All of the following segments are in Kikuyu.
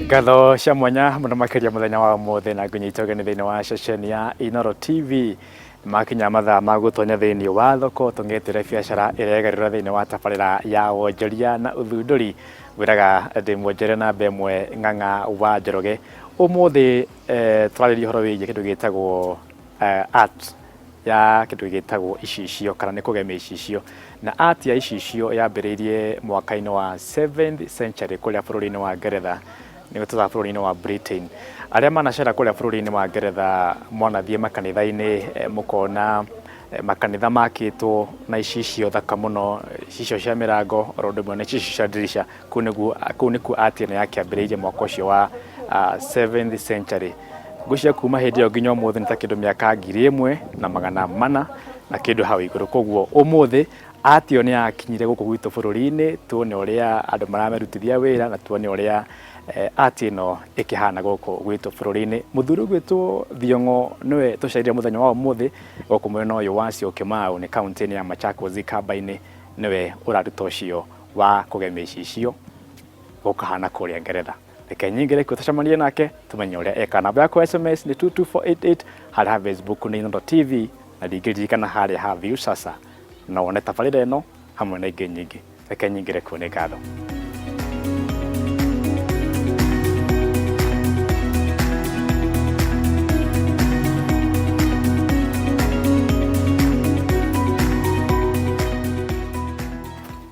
Ngatho cia mwanya mũno makĩria mũthenya wa ũmũthĩ na ngũnyita ũgeni thĩinĩ wa ceceni ya Inooro TV. Makinya mathaa ma gũtonya thĩinĩ wa thoko tũng'etĩre biacara ĩregarũra thĩinĩ wa tabarĩra ya wonjoria na ũthundũri. Ngwĩraga ndĩ mwonjoria namba ĩmwe Ng'ang'a wa Njoroge. Ũmũthĩ tũrarĩrĩria ũhoro wĩgiĩ kĩndũ gĩtagwo art ya kĩndũ gĩtagwo icicio kana nĩ kũgemia icicio. Na art ya icicio yambĩrĩirie mwaka-inĩ wa 7th century kũrĩa bũrũri-inĩ wa Ngeretha, nĩguo tũtaga bũrũri-inĩ wa Britain. Arĩa manacera kũrĩa bũrũri-inĩ wa Ngeretha mwanathiĩ makanitha-inĩ mũkona makanitha makĩtwo na icicio thaka mũno, icicio cia mĩrango oro ũndũ ũmwe na icicio cia ndirica. Kũu nĩguo kũu nĩkuo art ĩno yakĩambĩrĩirie mwaka ũcio wa 7th century. Ngwĩciria kuma hĩndĩ ĩyo nginya ũmũthĩ nĩ ta kĩndũ mĩaka 1400 na kĩndũ hau igũrũ. Koguo ũmũthĩ art ĩyo nĩ yakinyire gũkũ gwitũ bũrũri-inĩ, tuone ũrĩa andũ maramĩrutithia wĩra na tuone ũrĩa art ĩno ĩkĩhana gũkũ gwitũ bũrũri-inĩ. Mũthuri ũgwĩtwo Thiong'o nĩwe tũcereire mũthenya wa ũmũthĩ gũkũ mwena ũyũ wa Syokimau nĩ kauntĩ-inĩ ya Machakos Ikamba-inĩ, nĩwe ũraruta ũcio wa kũgemia icicio gũkahana kũrĩa Ngeretha. Reke nyingĩre kuo tũcemanie nake tũmenye ũrĩa eka. Namba yakwa ya SMS nĩ 22488, harĩa ha Facebook nĩ Inooro TV na ningĩ ririkana harĩa ha Viusasa no wone tabarĩra ĩno hamwe na ingĩ nyingĩ. Reke nyingĩre kuo, nĩ ngatho.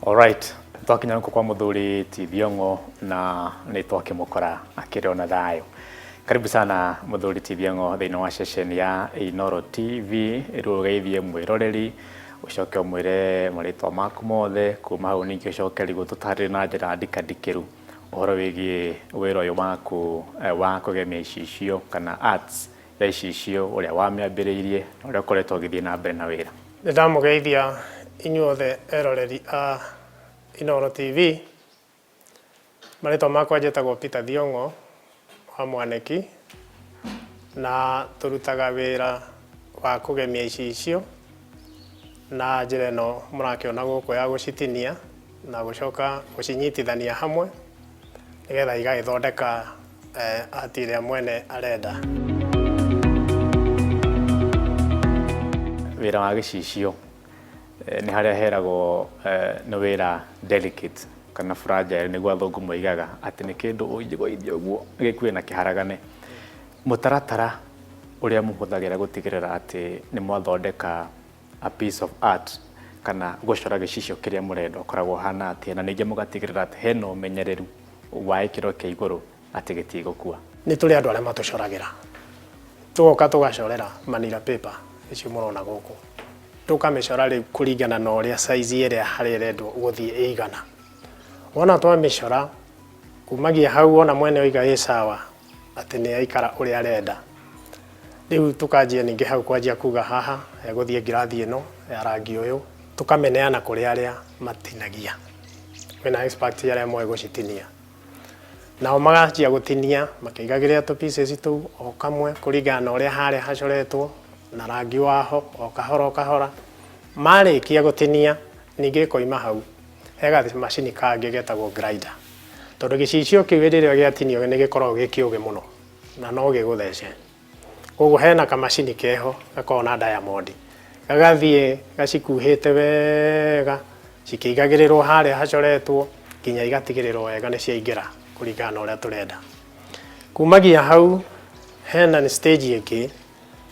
Alright, twakinya gũkũ kwa mũthuri ti Thiong'o na nĩ twakĩmũkora akĩrĩ ona thayũ. Karibu sana mũthuri ti Thiong'o thĩinĩ wa ceceni ya Inooro TV. Rĩu ũgeithie mwĩroreri ũcoke ũmwĩre marĩtwa maku mothe, kuma hau ningĩ ũcoke rĩu ũtũtarĩrie na njĩra ndikandikĩru ũhoro wĩgiĩ wĩra ũyũ waku wa kũgemia icicio kana arts ya icicio, ũrĩa wamĩambĩrĩirie na ũrĩa ũkoretwo ũgĩthiĩ na mbere na wĩra. Nĩ ndamũgeithia inyuothe eroreri a Inooro TV. Marĩtwa makwa njĩtagwo Peter Thiong'o wa Mwanĩki, na tũrutaga wĩra wa kũgemia icicio na njĩra ĩno mũrakĩona gũkũ ya gũcitinia na gũcoka gũcinyitithania hamwe nĩgetha igagĩthondeka art ĩrĩa mwene arenda. Wĩra wa gĩcicio nĩ harĩa heragwo nĩ wĩra delicate kana fragile nĩguo athũngũ moigaga atĩ nĩ kĩndũ ũngĩgũithia ũguo gĩkue na kĩharagane. Mũtaratara ũrĩa mũhũthagĩra gũtigĩrĩra atĩ nĩ mwathondeka a piece of art kana gũcora gĩcicio kĩrĩa mũrenda ũkoragwo ũhana atĩa na ningĩ mũgatigĩrĩra atĩ hena ũmenyereru wa gĩkĩro kĩa igũrũ atĩ gĩtigũkua? Nĩ tũrĩ andũ arĩa matũcoragĩra, tũgoka tũgacorera manila paper icio mũrona gũkũ, tũkamĩcora rĩu kũringana na ũrĩa size ĩrĩa harĩa ĩrendwo gũthiĩ ĩigana. Wona twamĩcora, kumagia hau wona mwene oiga ĩ sawa, atĩ nĩ yaikara ũrĩa arenda. Rĩu tũkanjia ningĩ hau kwanjia kuga haha hegũthiĩ ngirathi ĩno ya rangi ũyũ, tũkamĩneana kũrĩ arĩa matinagia. Kwĩna expert arĩa moĩ gũcitinia. Nao maganjia gũtinia makĩigagĩrĩra tũ pieces tũu o kamwe kũringana na ũrĩa harĩa hacoretwo na rangi waho o kahora o kahora. Marĩkia gũtinia ningĩ ĩkoima hau he gamacini kangĩ getagwo grinder. Tondũ gĩcicio kĩu hĩndĩ ĩrĩa gĩatinio nĩ gĩkoragwo gĩ kĩũgĩ mũno na no gĩgũthece. Koguo hena kamacini keho gakoragwo na diamond, gagathiĩ gacikuhĩte wega cikĩigagĩrĩrwo harĩa hacoretwo nginya igatigĩrĩrwo wega nĩ ciaingĩra kũringana na ũrĩa tũrenda. Kumagia hau hena stage ĩngĩ,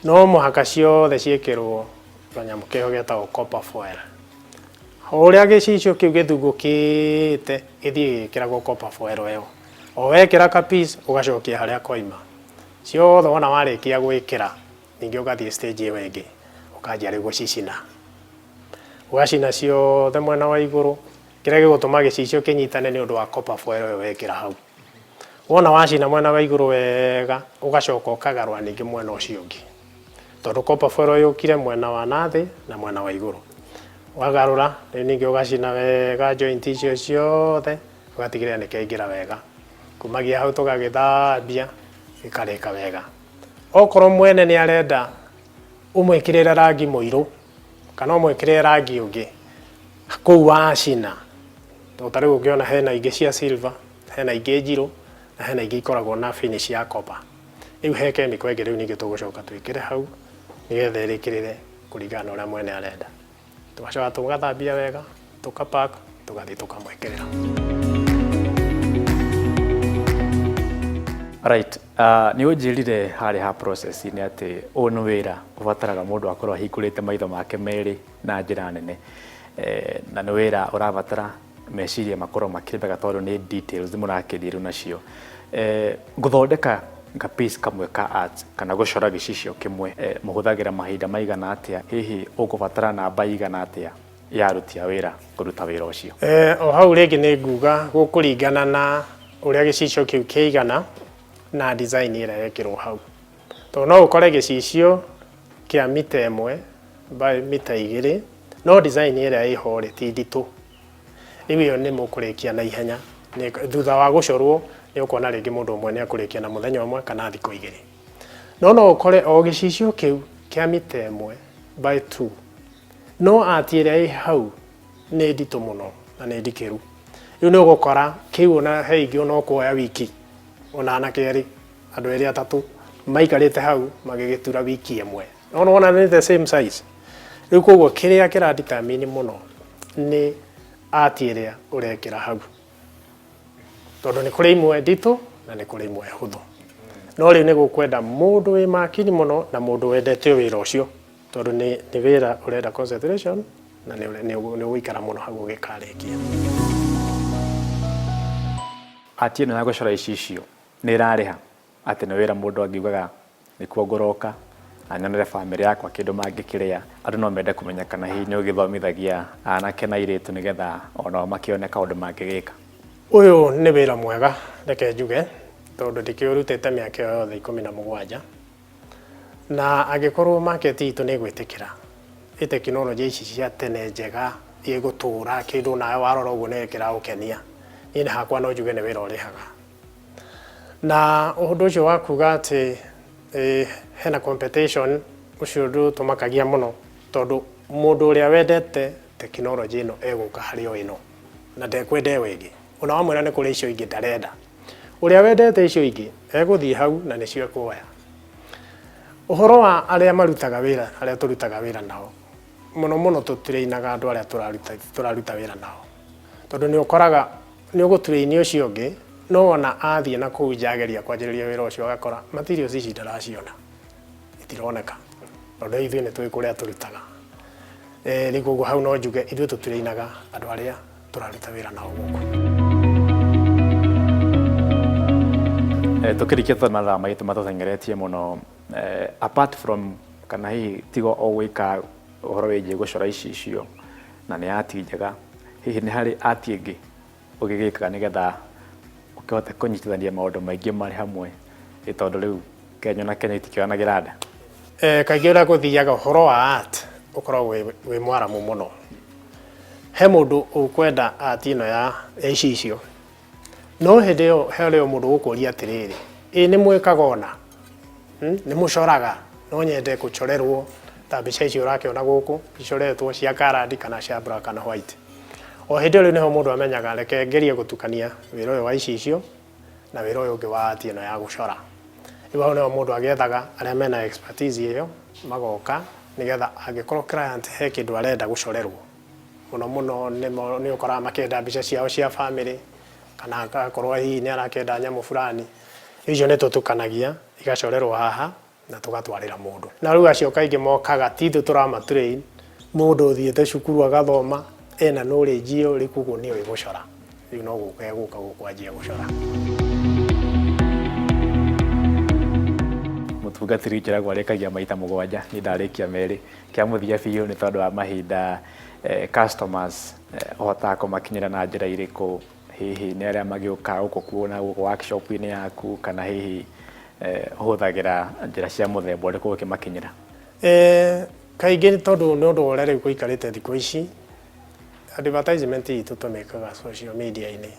no mũhaka ciothe ciĩkĩrwo kanyamũ keho getagwo copper foil. O ũrĩa gĩcicio kĩu gĩthugũkĩte gĩthiĩ gĩgĩkĩragwo copper foil ĩyo. O wekĩra ka piece ũgacokia harĩa koima. Ciothe wona warĩkia gwĩkĩra, ningĩ ũgathiĩ stage ĩyo ĩngĩ, ũkanjia rĩu gũcicina. Ũgacina ciothe mwena wa igũrũ, kĩrĩa gĩgũtũma gĩcicio kĩnyitane nĩ ũndũ wa copper foil ĩyo wekĩra hau. Wona wacina mwena wa igũrũ wega, ũgacoka ũkagarũra ningĩ mwena ũcio ũngĩ. Tondũ copper foil yũkire mwena wa na thĩ na mwena wa igũrũ. Wagarũra, rĩu ningĩ ũgacina wega joint icio ciothe, ũgatigĩrĩra nĩ kĩaingĩra wega. Kumagia hau tũgagĩthambia, gĩkarĩka wega. Okorwo mwene nĩ arenda ũmwĩkĩrĩre rangi mũirũ, kana ũmwĩkĩrĩre rangi ũngĩ, kũu wacina, tondũ ta rĩu ũngĩona hena ingĩ cia silver, hena ingĩ njirũ, Na hena ingĩ ikoragwo na finish ya copper. Rĩu he chemical ĩngĩ rĩu ningĩ tũgũcoka twĩkĩre hau nĩgetha ĩrĩkĩrĩre kũringana na ũrĩa mwene arenda. Tũgacoka tũgathambia wega, tũka pack, tũgathiĩ tũkamwĩkĩrĩra. Right. Nĩ ũnjĩrire harĩa ha process-inĩ atĩ ũyũ nĩ wĩra ũbataraga mũndũ akorwo ahingũrĩte maitho make merĩ na njĩra nene. Na nĩ wĩra ũrabatara meciria makorwo makĩrĩ mega tondũ nĩ details mũrakĩthiĩ rĩu nacio. Gũthondeka ga piece kamwe ka art kana gũcora gĩcicio kĩmwe, mũhũthagĩra mahinda maigana atĩa? Hihi ũkũbatara namba igana atĩa ya aruti a wĩra kũruta wĩra ũcio? O hau rĩngĩ nĩ nguga gũkũringana na ũrĩa gĩcicio kĩu kĩigana na design ĩrĩa yekĩrwo hau. Tondũ no ũkore gĩcicio kĩa mita 1 by mita 2, no design ĩrĩa ĩho rĩ ti nditũ. Rĩu ĩyo nĩ mũkũrĩkia na ihenya. Thutha wa gũcorwo nĩ ũkuona rĩngĩ mũndũ ũmwe nĩ akũrĩkia na mũthenya ũmwe kana thikũ 2. No no ũkore o gĩcicio kĩu kĩa mita 1 by 2, no art ĩrĩa ĩ hau nĩ nditũ mũno na nĩ ndikĩru. Rĩu nĩ ũgũkora kĩu ona he ingĩ ona ũkuoya wiki ona anake erĩ, andũ erĩ atatũ maikarĩte hau magĩgĩtura wiki ĩmwe. No nĩwona nĩ the same size. Rĩu koguo kĩrĩa kĩra determine mũno nĩ art ĩrĩa ũrekĩra hau. Tondũ nĩ kũrĩ imwe nditũ na nĩ kũrĩ imwe hũthũ. No rĩu nĩ gũkwenda mũndũ wĩ makini mũno na mũndũ wendete wĩra ũcio. Tondũ nĩ wĩra ũrenda concentration na nĩ ũgũikara mũno hau ũgĩkarĩkia. Art ĩno ya gũcora icicio nĩ ĩrarĩha atĩ nĩ wĩra mũndũ angiugaga nĩkuo ngũroka na nyonere bamĩrĩ yakwa kĩndũ mangĩkĩrĩa. Andũ no mende kũmenya kana hihi nĩ ũgĩthomithagia anake na airĩtu nĩgetha onao makĩone kaũndũ mangĩgĩka. Ũyũ nĩ wĩra mwega reke njuge tondũ ndĩkĩũrutĩte mĩaka ĩyo yothe 17. Na angĩkorwo market itũ nĩ ĩgwĩtĩkĩra ĩ tekinoronjĩ ici cia tene njega ĩgũtũra kĩndũ nawe warora ũguo nĩ kĩragũkenia, niĩ hakwa no njuge nĩ wĩra ũrĩhaga. Na ũndũ ũcio wa kuga atĩ hena competition ũcio ndũtũmakagia mũno tondũ mũndũ ũrĩa wendete tekinoronjĩ ĩno egũka harĩ o ĩno na ndekwenda ĩyo ĩngĩ. Ona wamwĩra nĩ kũrĩ icio ingĩ ndarenda. Ũrĩa wendete icio ingĩ egũthiĩ hau na nĩcio ekuoya. Ũhoro wa arĩa marutaga wĩra, arĩa tũrutaga wĩra nao, mũno mũno tũtirainaga andũ arĩa tũraruta wĩra nao. Tondũ nĩ ũkoraga nĩ ũgũturaini ũcio ũngĩ, no ona athiĩ na kũu nja ageria kwanjĩrĩria wĩra ũcio agakora materials ici ndaraciona, itironeka. Tondũ ithuĩ nĩ tũĩ kũrĩa tũrutaga. Rĩu koguo hau no njuge ithuĩ tũtirainaga andũ arĩa tũraruta wĩra nao gũkũ. Tũkĩrĩkia tondũ mathaa maitũ matũteng'eretie mũno, apart from kana hihi tiga o gwĩka ũhoro wĩgiĩ gũcora icicio na nĩ art njega, hihi nĩ harĩ art ĩngĩ ũgĩgĩkaga nĩgetha ũkĩhote kũnyitithania maũndũ maingĩ marĩ hamwe, tondũ rĩu Kenya na Kenya itikĩoyanagĩra nda? Kaingĩ ũrĩa gũthiaga ũhoro wa art ũkoragwo wĩ mwaramu mũno. He mũndũ ũkwenda art ĩno ya icicio, no hĩndĩ ĩyo harĩ o mũndũ ũgũkũria atĩrĩrĩ, ĩ nĩ mwĩkaga ũna? Nĩ mũcoraga? No nyende gũcorerwo ta mbica ici ũrakĩona gũkũ icoretwo cia colored kana cia black and white. O hĩndĩ ĩyo rĩu nĩho mũndũ amenyaga reke ngerie gũtukania wĩra ũyũ wa icicio na wĩra ũyũ ũngĩ wa art ĩno ya gũcora. Rĩu hau nĩho mũndũ agĩethaga arĩa mena expertise ĩyo magoka nĩgetha angĩkorwo client he kĩndũ arenda gũcorerwo, mũno mũno nĩ ũkoraga makĩenda mbica ciao cia family kana agakorwo hihi nĩ arakĩenda nyamũ fulani. Icio nĩ tũtukanagia igacorerwo haha na tũgatwarĩra mũndũ. Na rĩu acio kaingĩ mokaga ti ithuĩ tũrama train, mũndũ ũthiĩte cukuru agathoma ena knowledge ĩyo rĩu koguo nĩoĩ gũcora. Rĩu no gũka egũka gũkũ anjie gũcora. Mũtungatĩri njĩragwo arĩkagia maita 7, niĩ ndarĩkia 2. Kĩa mũthia biũ nĩ tondũ wa mahinda, customers ũhotaga kũmakinyĩra na njĩra irĩkũ? Hihi nĩ arĩa magĩũkaga gũkũ kuona gũkũ workshop-inĩ yaku kana hihi ũhũthagĩra njĩra cia mũthemba ũrĩkũ ũkĩmakinyĩra? Kaingĩ tondũ nĩ ũndũ wa ũrĩa rĩu gũikarĩte thikũ ici, advertisement itũ tũmĩkaga social media-inĩ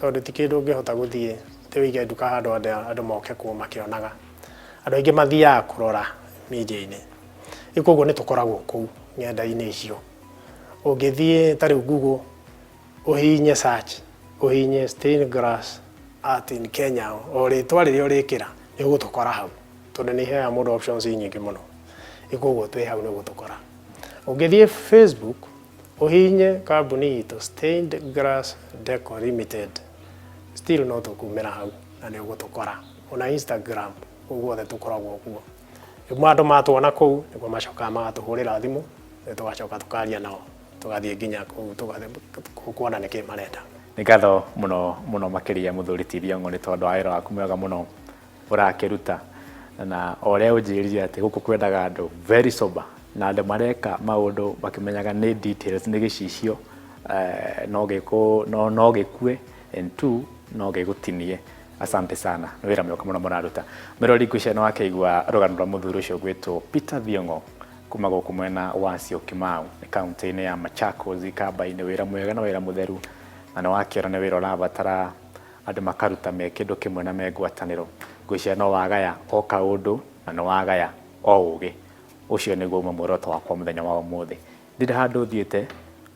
tondũ ti kĩndũ ũngĩhota gũthiĩ atĩ ũige nduka handũ andũ moke kuo makĩonaga. Andũ aingĩ mathiaga kũrora media-inĩ. Rĩu koguo nĩ tũkoragwo kũu ng'enda-inĩ icio. Ũngĩthiĩ ta rĩu Google, ũhihinye search, ũhihinye stained glass Art in Kenya, o rĩtwa rĩrĩa ũrĩkĩra nĩ ũgũtũkora hau, tondũ nĩ iheaga mũndũ options nyingĩ mũno. Koguo twĩ hau nĩ ũgũtũkora. Ũngĩthiĩ Facebook ũhihinye kambuni itũ Stained Glass Deco Limited, still no tũkumĩra hau na nĩ ũgũtũkora. Ona Instagram, kũu guothe tũkoragwo kuo. Rĩu andũ matuona kũu nĩguo macokaga magatũhũrĩra thimũ, tũgacoka tũkaria nao, tũgathiĩ nginya kũu tũgathiĩ kuona nĩkĩ marenda. Nĩ ngatho mũno mũno makĩria mũthuri ti Thiong'o nĩ tondũ wa wĩra waku mwega mũno ũrakĩruta, na o ũrĩa ũnjĩrire atĩ gũkũ kwendaga andũ very sober na andũ mareka maũndũ makĩmenyaga nĩ details, nĩ gĩcicio no gĩkũ, no gĩkue and two no gĩgũtinie. Asante sana, nĩ wĩra mwega mũno mũraruta. Mwĩroreri, ngwĩciria nĩ wakĩigua rũgano rwa mũthuri ũcio ũgwĩtwo Peter Thiong'o kuma gũkũ mwena wa Syokimau, nĩ kaũntĩ-inĩ ya Machakos, Ikamba-inĩ. Wĩra mwega na wĩra mũtheru, na nĩ wakĩona nĩ wĩra ũrabatara andũ makaruta me kĩndũ kĩmwe na me ngwatanĩro. Ngwĩciria no wagaya o kaũndũ na nĩ wagaya o ũgĩ. Ũcio nĩguo uma muoroto wakwa mũthenya wa ũmũthĩ. Ndirĩ handũ thiĩte,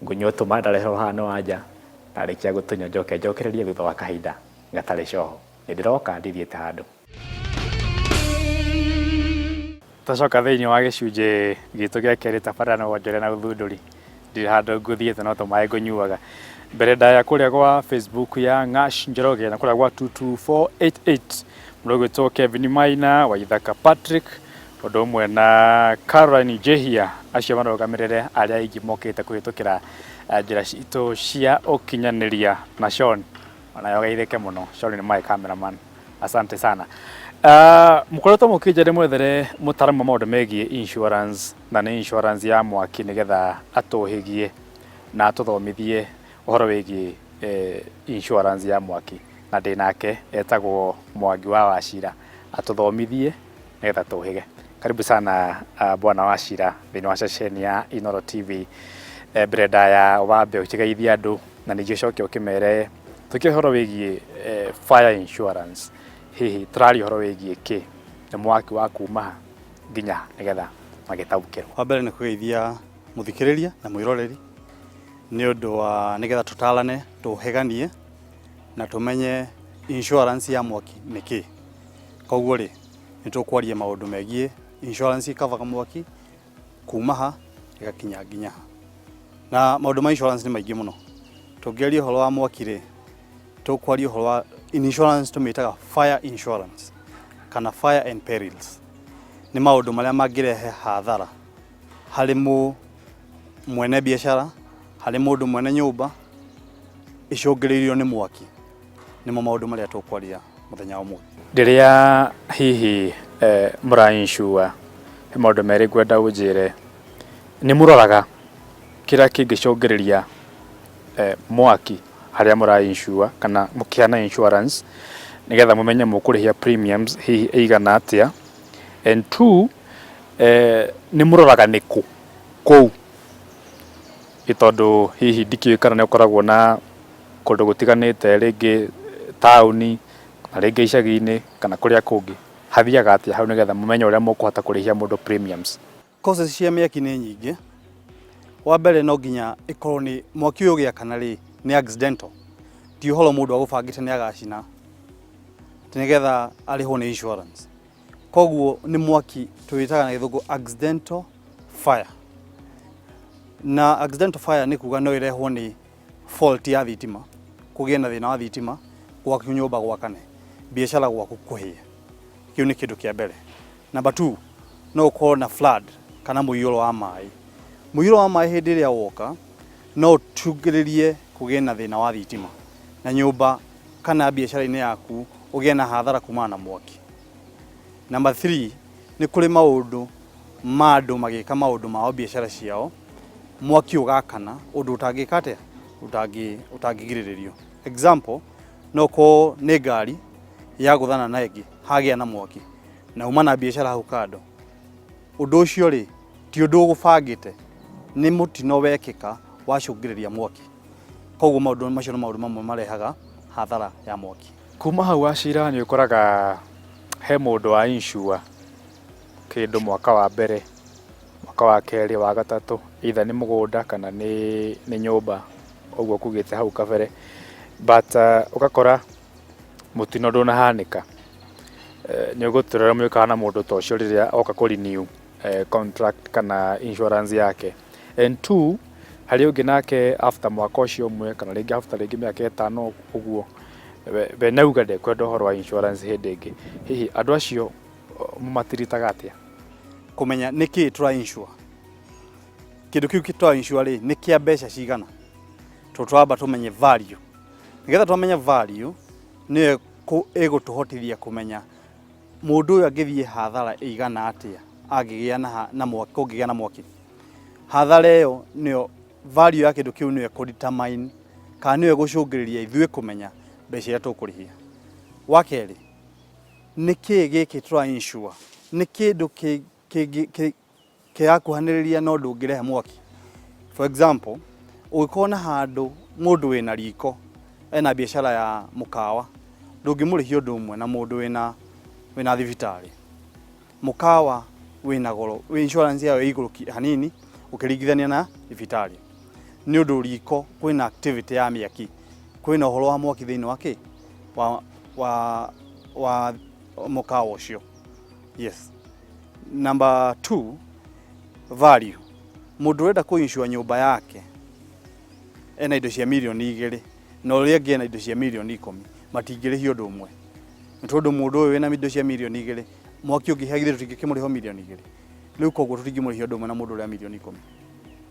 ngũnyua tũmaĩ ndareherwo haha nĩ Wanja, ndarĩkia gũtũnyua njoke njokererie thutha wa kahinda gatarĩ coho. Nĩ ndĩroka ndithiĩte handũ. Twacoka thĩinĩ wa gĩcunjĩ gitũ gĩa kerĩ tabarĩra na wonjoria na ũthundũri. Ndirĩ handũ ngũthiĩte no tũmaĩ ngũnyuaga. Mbere ndaya kũrĩa gwa Facebook ya Ng'ash Njoroge na kũrĩa gwa 22488 mũndũ ũgwĩtwo Kevin Maina, Waithaka Patrick, ũndũ ũmwe na Caroline Njehia, acio marũgamĩrĩre arĩa aingĩ mokĩte kũhĩtũkĩra njĩra citũ cia ũkinyanĩria, na Sean onawe ũgeithĩke mũno. Sean nĩ my cameraman. Asante sana. Mũkoretwo mũkĩnja ndĩmwethere mũtaaramu wa maũndũ megiĩ insurance, na nĩ insurance ya mwaki, nĩgetha atũhĩgie na atũthomithie ũhoro wĩgiĩ insurance ya mwaki, na ndĩ nake etagwo Mwangi wa Wachira, atũthomithie nĩgetha tũhĩge. Karibu sana bwana Wachira thĩinĩ wa ceceni ya Inooro TV. Mbere ndaya wambe ũkĩgeithie andũ na ningĩ ũcoke ũkĩmere tũkĩ ũhoro wĩgiĩ fire insurance, hihi tũraria ũhoro wĩgiĩ kĩ, nĩ mwaki wa kuma ha nginya ha, nĩgetha magĩtaũkĩrwo. Wa mbere nĩ kũgeithia mũthikĩrĩria na mwĩroreri nĩ ũndũ wa nĩgetha tũtarane, tũhĩganie na tũmenye insurance ya mwaki nĩ kĩ. Koguo rĩ, nĩ tũkwaria maũndũ megiĩ insurance ĩkavaga mwaki kuma ha ĩgakinya nginya ha. Na maũndũ ma insurance nĩ maingĩ mũno. Tũngĩaria ũhoro wa mwaki rĩ, tũkwaria ũhoro wa insurance tũmĩtaga fire insurance kana fire and perils. Nĩ maũndũ marĩa mangĩrehe hathara harĩ mwene biacara, harĩ mũndũ mwene nyũmba icũngĩrĩirio nĩ mwaki. Nĩmo maũndũ marĩa tũkwaria mũthenya wa ũmũthĩ. Rĩrĩa hihi mũra insure, he maũndũ merĩ ngwenda ũnjĩre. Nĩ mũroraga kĩrĩa kĩngĩcũngĩrĩria mwaki harĩa mũra insure kana mũkĩheana insurance, nĩgetha mũmenye mũkũrĩhia premiums hihi ĩigana atĩa. And two, nĩ mũroraga nĩkũ kũu, nĩ tondũ hihi ndikĩũĩ kana nĩ ũkoragwo na kũndũ gũtiganĩte, rĩngĩ taũni kana rĩngĩ icagi-inĩ kana kũrĩa kũngĩ. Hathiaga atĩa hau nĩgetha mũmenye ũrĩa mũkũhota kũrĩhia mũndũ premiums? Causes cia mĩaki nĩ nyingĩ. Wa mbere no nginya ĩkorwo nĩ mwaki ũyũ ũgĩakana rĩ, nĩ accidental. Ti ũhoro mũndũ agũbangĩte nĩ agacina atĩ nĩgetha arĩhwo nĩ insurance. Koguo nĩ mwaki tũwĩtaga na gĩthũngũ accidental fire. Na accidental fire nĩ kuga no ĩrehwo nĩ fault ya thitima, kũgĩe na thĩna wa thitima gwaku nyũmba gwakane, biacara gwaku kũhĩe. Kĩu nĩ kĩndũ kĩa mbere. Number 2, no ũkorwo na flood kana mũiyũro wa maĩ. Mũiyũro wa maĩ hĩndĩ ĩrĩa woka no ũcũngĩrĩrie kũgĩe na thĩna wa thitima na nyũmba kana biacara-inĩ yaku ũgĩe na hathara kumana na mwaki. Number 3, nĩ kũrĩ maũndũ ma andũ magĩka maũndũ mao biacara ciao, mwaki ũgakana ũndũ ũtangĩka atĩa, ũtangĩgirĩrĩrio. Example, no ũkorwo nĩ ngari yagũthana na ĩngĩ hagĩa na mwaki na uma na biacara hau kando. Ũndũ ũcio rĩ, ti ũndũ ũgũbangĩte, nĩ mũtino wekĩka wacũngĩrĩria mwaki. Koguo maũndũ macio nĩ maũndũ mamwe marehaga hathara ya mwaki. Kuma hau Wachira nĩ ũkoraga he mũndũ wa insure kĩndũ mwaka wa mbere, mwaka wa kerĩ, wa gatatũ, either nĩ mũgũnda kana nĩ nyũmba, ũguo kugĩte hau kabere. But ũgakora Mũtino ndũnahanĩka. Nĩ ũgũtwĩra ũrĩa mwĩkaga na mũndũ ta ũcio rĩrĩa oka kũ renew contract kana insurance yake. And two, harĩ ũngĩ nake after mwaka ũcio ũmwe kana rĩngĩ after rĩngĩ mĩaka ĩtano ũguo, we nĩauga ndekwenda ũhoro wa insurance hĩndĩ ĩngĩ. Hihi andũ acio mũmatiritaga atĩa? Kũmenya nĩkĩ tũra insure. Kĩndũ kĩu tũra insure rĩ, nĩ kĩa mbeca cigana? Tondũ tũramba tũmenye value. Nĩgetha twamenya value, nĩyo ĩgũtũhotithia kũmenya mũndũ ũyũ angĩthiĩ hathara ĩigana atĩa angĩgĩa na, na mwaki, kũngĩgĩa na mwaki. Hathara ĩyo nĩyo value ya kĩndũ kĩu nĩyo ĩkũ determine kana nĩyo ĩgũcũngĩrĩria ithuĩ kũmenya mbeca iria tũkũrĩhia. Wa kerĩ, nĩkĩĩ gĩkĩ tũra insure? Nĩ kĩndũ kĩrakuhanĩrĩria na ũndũ ũngĩrehe mwaki. For example, ũngĩkorwo na handũ mũndũ wĩna riko ena biacara ya mũkawa, ndũngĩmũrĩhia ũndũ ũmwe na mũndũ wĩna thibitarĩ. Mũkawa wĩna goro, insurance yayo ĩ igũrũ hanini ũkĩringithania na thibitarĩ. Nĩ ũndũ riko kwĩna activity ya mĩaki, kwĩna ũhoro wa mwaki thĩinĩ wa kĩ? Wa mũkawa ũcio. Yes. Number two, value. Mũndũ ũrenda kũ insure nyũmba yake ena indo cia mirioni 2 na ũrĩa ũngĩ ena indo cia mirioni 10 matingĩrĩhio ũndũ ũmwe. Nĩ tondũ mũndũ ũyũ wĩna indo cia mirioni 2 mwaki ũngĩhĩa githĩ tũtingĩkĩmũrĩha mirioni 2. Rĩu koguo tũtingĩmũrĩhia ũndũ ũmwe na mũndũ ũrĩa mirioni 10.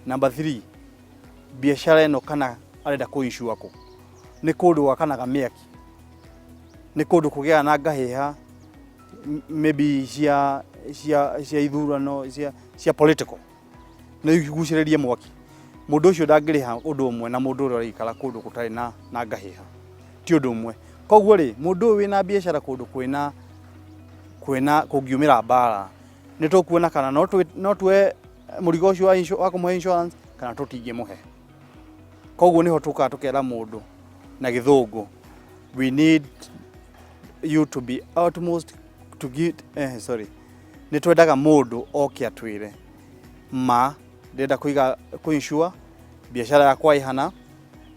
Number three, biacara ĩno kana arenda kũ insure kũ? Nĩ kũndũ gwakanaga mĩaki, nĩ kũndũ kũgĩaga na ngahĩha maybe cia ithurano cia political, no igucĩrĩrie mwaki. Mũndũ ũcio ndangĩrĩha ũndũ ũmwe na mũndũ ũrĩa ũraikara kũndũ gũtarĩ na ngahĩha, ti ũndũ ũmwe. Koguo rĩ, mũndũ ũyũ wĩna biacara kũndũ kwĩna kũngiumĩra mbara, nĩ tũkuona kana no tuoe mũrigo ũcio wa kũmũhe insurance kana tũtingĩmũhe. Koguo nĩho tũkaga tũkera mũndũ na gĩthũngũ, we need you to be utmost to give, sorry, nĩ twendaga mũndũ oke atwĩre ma ndĩrenda kũiga kũ insure biacara yakwa ĩhana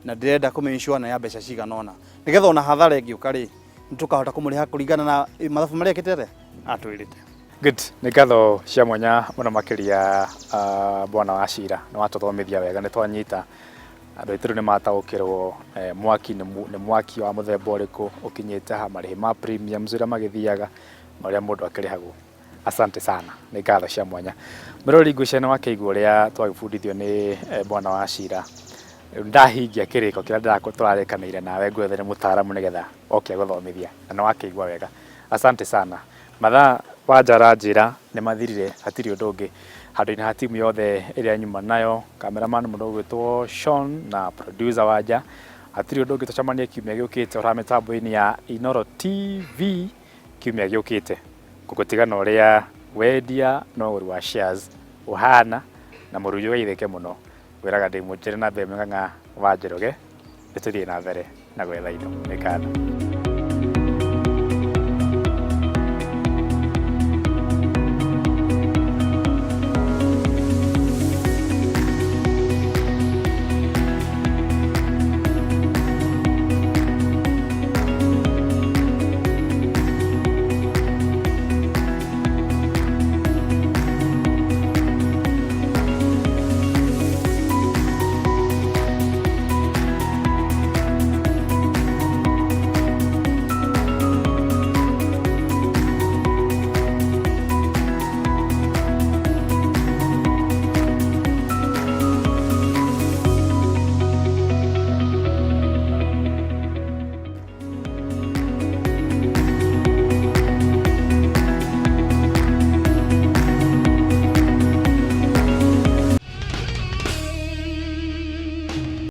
na ndĩrenda kũmĩ insure na ya mbeca cigana ũna, nĩgetha ona hathara ĩngĩũka rĩ, nĩ tũkahota kũmũrĩha kũringana na mathabu marĩa ekĩte atĩa atwĩrĩte. Good. Nĩ ngatho cia mwanya mũno makĩria, bwana wa cira, nĩ watũthomithia wega, nĩ twanyita. Andũ aitũ rĩu nĩ mataũkĩrwo mwaki nĩ mwaki wa mũthemba ũrĩkũ ũkinyĩte ha, marĩhi ma premiums ũrĩa magĩthiaga na ũrĩa mũndũ akĩrĩhagwo. Asante sana, nĩ ngatho cia mwanya. Mũrori, ngwĩciria nĩ wakĩigua ũrĩa twagĩbundithio nĩ bwana wa cira. Rĩu ndahingia kĩrĩko kĩrĩa tũrarĩkanĩire nawe ngwethere mũtaaramu nĩgetha oke agũthomithia, na nĩ wakĩigua wega. Asante sana. Mathaa Wanja aranjĩra nĩ mathirire, hatirĩ ũndũ ũngĩ. Handũ-inĩ ha timu yothe ĩrĩa nyuma nayo, cameraman mũndũ ũgwĩtwo Sean na producer Wanja, hatirĩ ũndũ ũngĩ, tũcemanie kiumia gĩũkĩte ora mĩtambo-inĩ ya Inooro TV kiumia gĩũkĩte. Ngũgũtiga na ũrĩa wendia na ũgũri wa shares ũhana na mũrui ũgeithĩke mũno. Ngwĩraga ndĩ mũnjĩre na mbere Ng'ang'a wa Njoroge, nĩ tũthiĩ na mbere na gwetha indo. Nĩ ngatho.